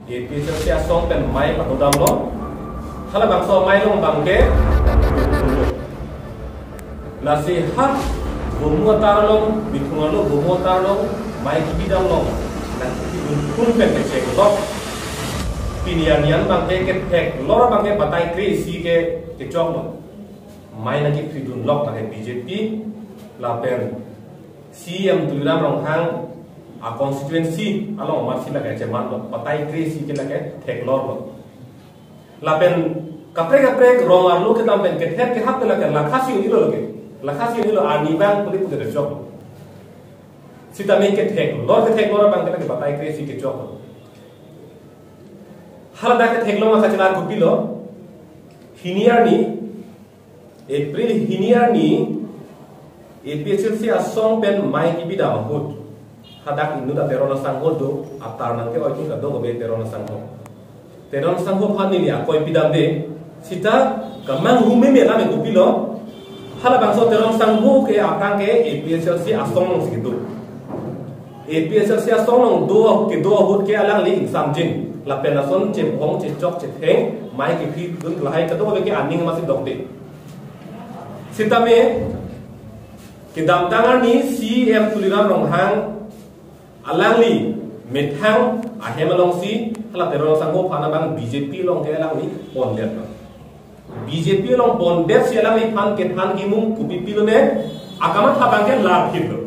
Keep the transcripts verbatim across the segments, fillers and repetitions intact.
APHLC asong pen mei pato damlo. Halabangso mei along abangke, lasi ha Bomu atar along, Bithung arlo Bomu atar along mei kebi damlo. Nangkepidun phun pen kechenglo. Pini arni an abangke ketheklor abangke batai kre-isi ke kechoklo. Mei nangkepidunlok lake BJP lapen CEM Tuliram Ronghang a constituency along amatsi lake chemanlo, batai kre-isi ke lake theklorlo. Lapen kaprek kaprek rong arlo kedam pen kether kehap ke lake lakha si un-elo lake. Lakha si un-elo, arni abang puli puli kechok. Sitame ketheklor ketheklor abangke lake batai kre-isi kechok. Haladak ketheklong akachelar kopilo. Hini arni, April hini arni, APHLC asong pen mei kebi dam ahut, hadak inut a Teron asangho do, atar nangke-oi atum kadokave Teron asangho. Teron asangho aphan neli akoi pidamde, sita kemanghu meme lame kopilo. Halabangso Teron asangho ke aphrang ke APHLC asong alongsi kedo. APHLC asong along do, kedo ahut ke alangli ingsamjin. Lapen lason chebong chechok chetheng mei kepidun lahai kadokave ke aning amatsi dokde. Sitame kedamtang arni CEM Tuliram Ronghang alangli methang ahem alongsi hala Teron asangho aphan abang BJP along ke alangli pondetlo. BJP along pondetsi alangliphan kethan kemung kopi pilone, akamatha abangke larphitlo.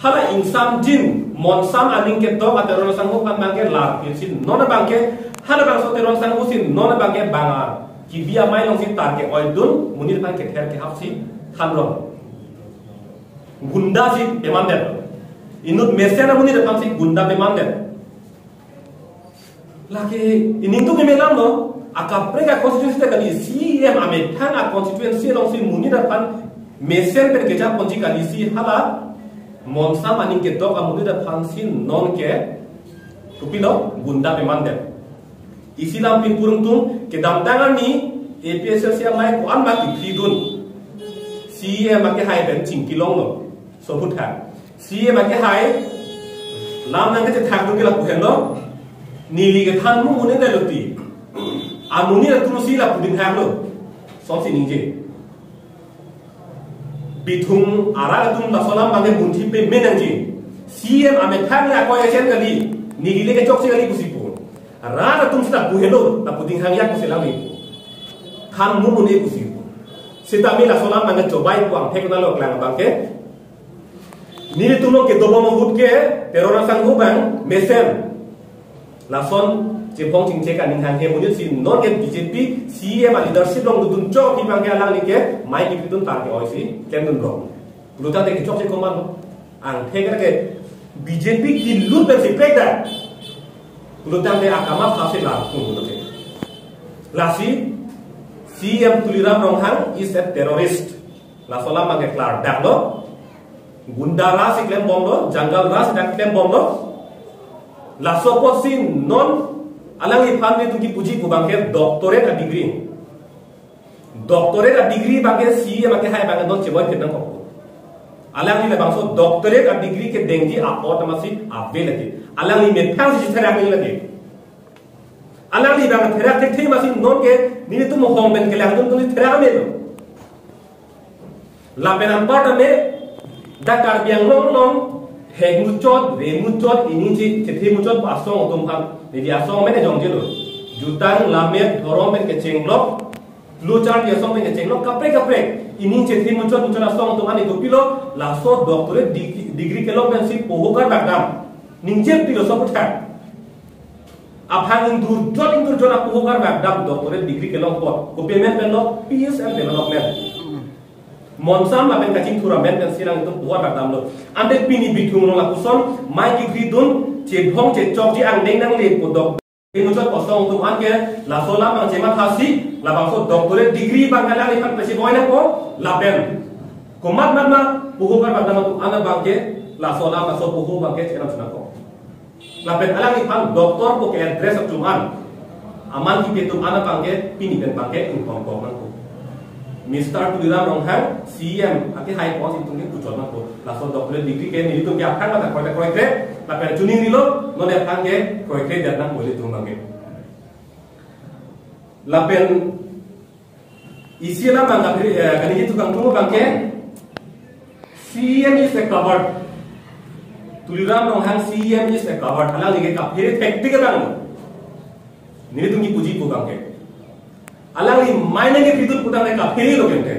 Hala ingsamjin, monsam aning kedok a Teron asangho aphan abangke larphitsi non abangke, halabangso Teron asangho si non abangke bang a kebi amei alongsi tar ke-oidun, monit aphan kether kehapsi thanrong. Gunda si pemandet. Inut mesen amonit aphansi gunda pemandet. Lake ining tum meme damlo, akaprek a constituency ta kali, CEM amethang a constituency alongsi monit aphan mesen pen kejaponji kalisi hala monsam aning kedok amonit aphansi nonke kopilo gunda pemandet. Isi lam pinpurung tum, kedamtang arni APHLC amei ko-an ma kepidun. CEM akehai pen chingkilonglo. Soputhak. CEM akehai lam nangkachethakdun ke lapu henlo. Neli kethan mung un-edetlo ti. Amonit atumsi lapu dinghaklo. Sonsi ningje. Bithung arat atum laso alam abangke munthi peme nangji. CEM amethang le akoi achen kali, neli le kechokche kali pusi pu. Rat atumsi lapu helo, lapu dinghang ya pusi alangli pu. Than mung un-e pusi pu. Sitame laso alam abangke chobai pu angthek nalo klang abangke. Nelitum along kedobom ahut ke Teron asangho abang mesen. Lason chepong chingchek aning hanghe monit si nonke BJP CEM a leadership along dodun chok abangke alangli ke mei kepidun tar ke-oisi klemdunrong. Pulotangte kechokche komatlo. Angthek ke BJP kelut pensi pekda. Pulotangte akamatha si larpon pulote. Lasi CEM Tuliram Ronghang is a terrorist. Laso alam abangke klardaklo. Gunda raj si klembomlo, jungle raj si dak klembomlo. Laso apotsi non alangliphan nelitum kipuji pu abangke doctorate a degree. Doctorate a degree abangke CEM akehai abangke non cheboiphit nangkok. Alangli labangso doctorate a degree kedengji apot amatsi ave lake. Alangli methang si therak nangji lake. Alangli abang therak thekthe amatsi nonke nelitum hong pen kelangdun atumsi therak amelo. Lapen anparta me dak Karbi Anglong along hek muchot, re muchot, ining che, chethe muchot asong atum aphan, neli asong amen jongjelo. Jutang, Lammet, Dhorom pen kechenglok, Lo Charli asong pen kechenglok, kaprek kaprek ining chethe muchot muchot asong atum ani kopilo, laso doctorate deg-, degree kelong pensi poho karbak dam. Ningje pilo soputhak. Aphan ingdurjot ingdurjot apoho karbak dam doctorate degree kelong apot. Kopi amen penlo, P S M development. Monsam lapen kachingthur amen pensi nangtum poho karbak damlo. Ante pini Bithung along lapuson mei kekridun, chebong chechokji angdeng nangle pu dok. Inuchot asong atum anke laso alam abang chemathasi, labangso doctorate degree abang alangliphan pesi boi nangpo, lapen komat mat ma poho karbak dam atum an abangke laso alam laso poho abangke chenam chenam ko. Lapen alangliphan doctor pu ke-address atum an, aman kipi atum an abangke pini pen abangke ingkong kong nangkok. Mister Tuliram Ronghang, C E M, akehai apotsi itum ke kuchot nangpo. Laso doctorate degree ke nelitum ke aphrang mata kroikre kroikre, lapen chuning nilo, non aphrang ke kroikre det nangpo ilitum abang ke. Lapen isi alam abang ke, eh, kaningje tukang tungku abang ke, C E M is a coward. Tuliram Ronghang C E M is a coward. Alangli ke kaphere thektik abang. Nelitum kipuji pu abang ke. Alangli mai nangkepidun putangte kaphere lo kente.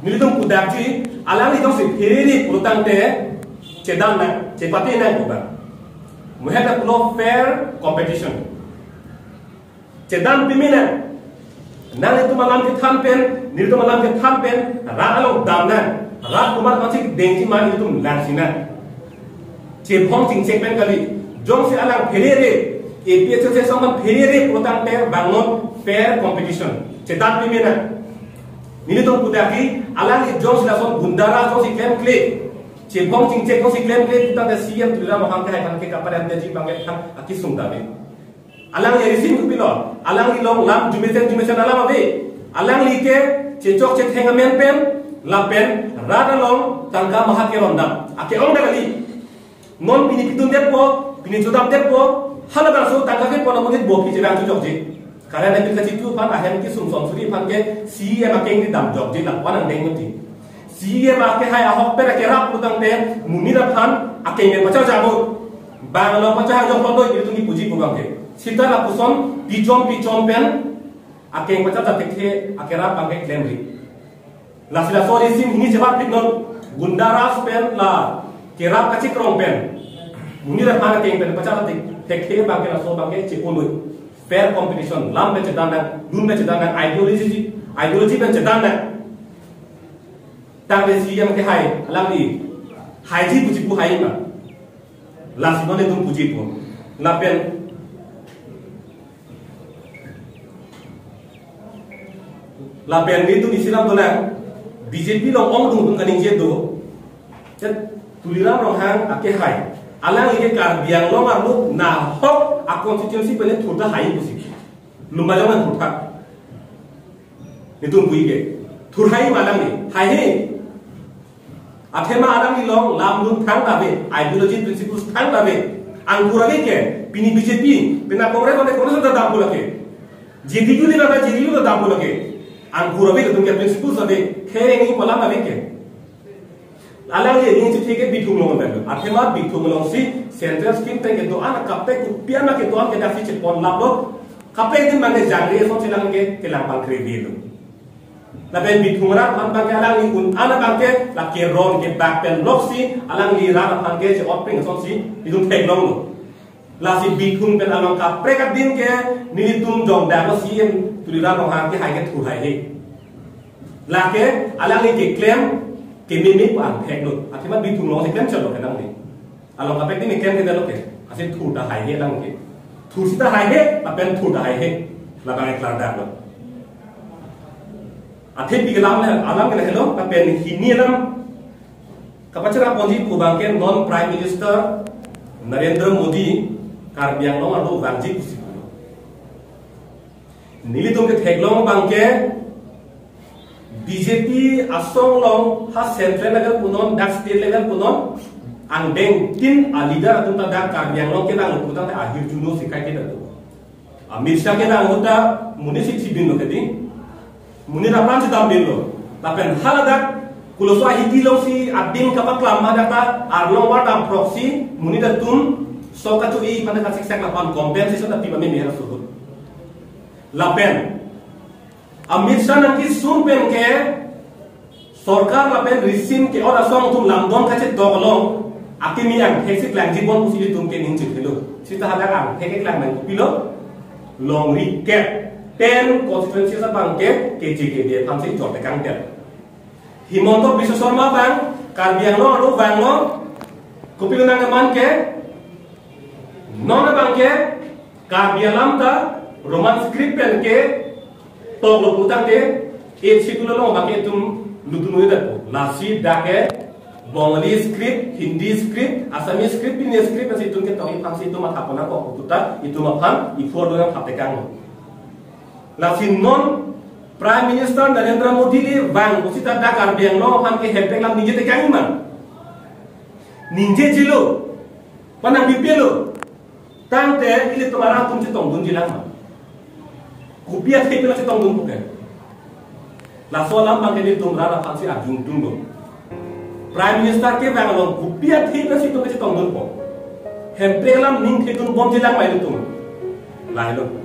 Nelitum pudakji, alangli jongsi pherere putangte chedam nang, chepate nang pu abang. Muheta pulo fair competition. Chedam pime nang. Nanglitum alam kethan pen, nelitum alam kethan pen, rat along dam nang. Rat komat aphansi dengji ma nelitum langsi nang. Chevong chingchek pen kali. Jongsi alang pherere, A P H L C asong aphan pherere putangte bang non fair competition. Chedam pime nang. Nelitum pudakji, alangli jongsi lason gunda raj jongsi klemkle, chevong chingchek jongsi klemkle putangte C E M Tuliram Ronghang akehai aphan ke kapadamdeji abang ke thang akesung dave. Alangli a-regime kopilo, alangli along lam jumesen jumesen alam ave. Alangli ke chechok chetheng amen pen, lapen rat along tangka maha kelon dam. Ake-ong ta kali. Non pini pidun detpo, pini chodam detpo, halabangso tangka kepon amonit bo pi chevang chojokji. Current bill kachitu aphan ahem kesung son suri aphan ke C E M akeng kedam jokji lapu-an angdeng mati. C E M akehai ahokpet akerap putangte monit aphan akeng ke pachajak pu. Bang along pachahang jok londo ilitum kipuji pu abang ke. Sita lapuson pichom pichom pen akeng pachajak thekthe akerap abang ke klemri. Lasi laso a-regime hini chebat pik non, gunda raj pen la kerap kachikrong pen monit aphan akeng pen pachajak thek, thekthe abang ke laso abang ke cheponoi. Fair competition, lam pen chedam nang, dun pen chedam nang, ideology, ideology pen chedam nang. Tangte C E M akehai, alangli haiji puji pu hai ma. Lasi non nelitum puji pu. Lapen, lapen nelitum isi alam dolang, B J P along ongdung atum kaningje do. Te Tuliram Ronghang akehai, alangli ke Karbi Anglong arlo nahok a-constituency pen thurta hai pusi. Lumbajong an thurta. Nelitum pu ke. Thur hai ma alangli. Haihe. Athema alangli along lam dun thang ta ave, ideology principles thang ta ave. Angkur ave ke, pini B J P, pini Congress ave, Congress ta dam pu lake. J D U le ta, J D U ta dam pu lake. Angkur ave, latum ke principles ave, khereng-i pu alam ave ke. Alangli aning chethe ke Bithung along ave. Athema Bithung alongsi central scheme pen kedo-an kaprek kopi-an kedo-an ke daksi chepon laplo. Kaprek adim abang ke jangre ason si alang ke kelang pangkre avelo. Lapen Bithung arat aphan abang ke alangli un-an abang ke lake ron kebak pen loksi alangli rat aphan ke che-otpeng asonsi itum theklonglo. Lasi Bithung pen along kaprek adim ke nelitum jongdaklo C E M Tuliram Ronghang akehai ke thur haihe. Lake alangli keklem kememe pu angthek lo. Athema Bithung alongsi klem chalo kenangli. Along kaprek adim keklem kedetlo ke. Lasi thurta haihe alang ke. Thur sita haihe, lapen thurta haihe. Labang ke klardaklo. Athe pik alam le, alam ke lahelo, lapen hini alam kapacheraponji pu abang ke non Prime Minister Narendra Modi Karbi Anglong arlo vangji pusi pulo. Nelitum ketheklong abang ke B J P asong along ha central level punon, dak state level punon, angdengtin a-leader atum ta dak Karbi Anglong kevang putangte ahirjuno sikai kedo. Amit Shah kevang ahut ta monit si thibinlo kedi. Monit apran si dambinlo. Lapen haladak koloso ahiti alongsi ading kapaklam hadak ta arlong war dam proxy monit atum sok kacho-i aphan kasiksak lapen compensation ta pi pame mehar suhut. Lapen Amit Shah nangkesung pen ke sorkar lapen risim ke-ot asong atum lamdon kachetok along akimi angthek si klangji bon pusi ilitum ke ning chithelo. Sita hadak angthek keklang nang kopilo? Longri kep ten constituency abang ke K J K D aphansi chot tekang pen. Himanta Biswa Sarma abang Karbi Anglong arlo vanglo, kopilo nangkeman ke, non abang ke Karbi alam ta Roman script pen ketok lo putangte, eighth schedule along abang ke itum lutun-oi detpo. Lasi dak ke Bengali script, Hindi script, Assamese script, pine script, lasi itum ketok-i aphansi itum matha pon nangkok pu ta itum aphan iphu arlo nangthap tekanglo. Lasi non Prime Minister Narendra Modi le vang pusita dak Karbi Anglong aphan ke hemprek alam ningje tekang ma? Ningjejelo. Panang bipelo. Tangte ilitum arat atum chetongdunji lang ma? Kopi athe pen chetongdunpo ke? Laso alam abang ke ilitum arat aphansi arjudunlo. Prime Minister kevang along kopi athe pensi itum chetongdunpo? Hemprek alam ningthedunbomji lang ma ilitum? Lahelo.